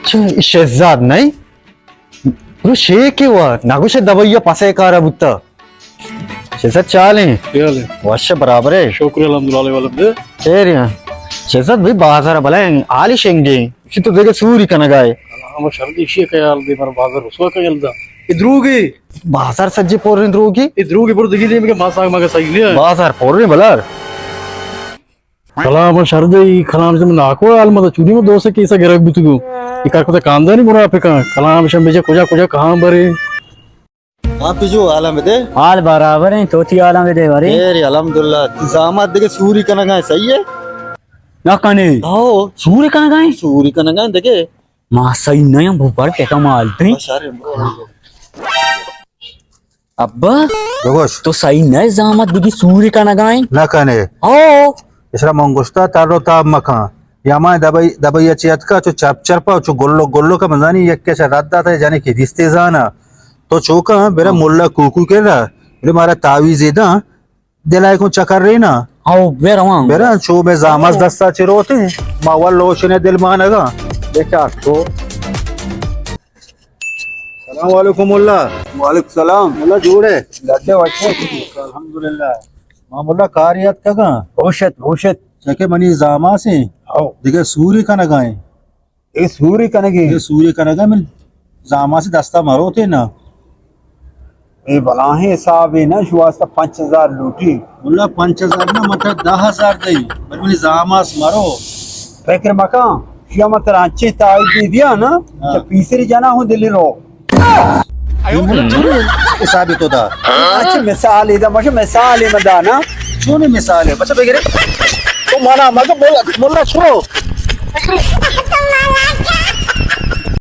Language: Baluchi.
چہ شہزاد نئے؟ برو شیکے وا، نگوش دبئی ءَ پسے کارا بوتا۔ شہزاد چالیں؟ چالیں۔ وش برابر ئے؟ شکر الحمدللہ، والے والے۔ خیر ہیں۔ شہزاد بھئی بازار بلائیں، حالی شنگیں۔ اسی تو دیگہ سوری کنگائے۔ ہم شر دی شی خیال دے، پر بازار رسوا خیال دا۔ اے دروگی۔ بازار سجے پوریں دروگی۔ اے دروگی پر دگی دے، مگہ ما ساگ مگہ صحیح نہیں ہے۔ بازار پوریں بلار۔ کلام شر دے، کلام سے ناکو حال مت چوری مت دوست کیسا گرک بوتگو۔ اے کار کتا خاندانی منافقاں۔ کلام شم بجے کجا کجا کہاں برے۔ ہاں پجو، حالاں بدے۔ حال برابر ہیں، تو تی حالاں بدے بارے۔ خیر، الحمدللہ۔ تی زامات دگہ سوری کنگا ہیں، صحیح ہے؟ نہ کنے۔ ہاں۔ سوری کنگا ہیں؟ سوری کنگا ہیں دگہ۔ ما صحیح نہ ہم بھوپر کہتا مال تھی۔ بس، ارے، ابا، بگوش۔ تو صحیح نہ زامات دگہ سوری کنگا ہیں؟ نہ کنے۔ ہاں۔ اسرا من گوشتا تر و تاب مکن۔ یا ما دبئی، دبئی چی اتکا چو چرپ چرپا چو گلو گلو کا مزانی یک کش رد داتا جانے کی دیستے زانا۔ تو چوکا برا ہاں۔ ملا کوکو کرا، برے مارا تعویذ داں، دلائے کو چکر رینا۔ او برا وان۔ برا چو میں زاماس دستا چی روتے، ما ول لوشنے دل مانگا۔ بچار تو۔ سلام علیکم ملا۔ وعلیکم سلام۔ ملا جوڑے؟ لڈے وچے۔ الحمدللہ۔ ما ملا کاری اتکگاں۔ ہوشت، ہوشت۔ چکے منی زاماسیں۔ او۔ دگہ سوری کنگائیں۔ اے سوری کنگی؟ اے سوری کنگا من زاماس دستا مروتے نا۔ اے بلاہیں حسابے نا، شو واسطہ پنچ ہزار لوٹی۔ ملا پنچ ہزار نا، مطلب دہ ہزار دئی، بل منی زاماس مرو۔ فکر مکن، شیا من ترا انچیں تائید دیا نا، ہاں۔ تو پیسری جنا ہوں دلی رو۔ اے ملا چون حسابی تو دا؟ اچھا مثال دا، مجھے مثال میں دا نا۔ چون مثال ہے؟ بچہ بگرے۔ تو منا مگہ ملا، ملا چھو۔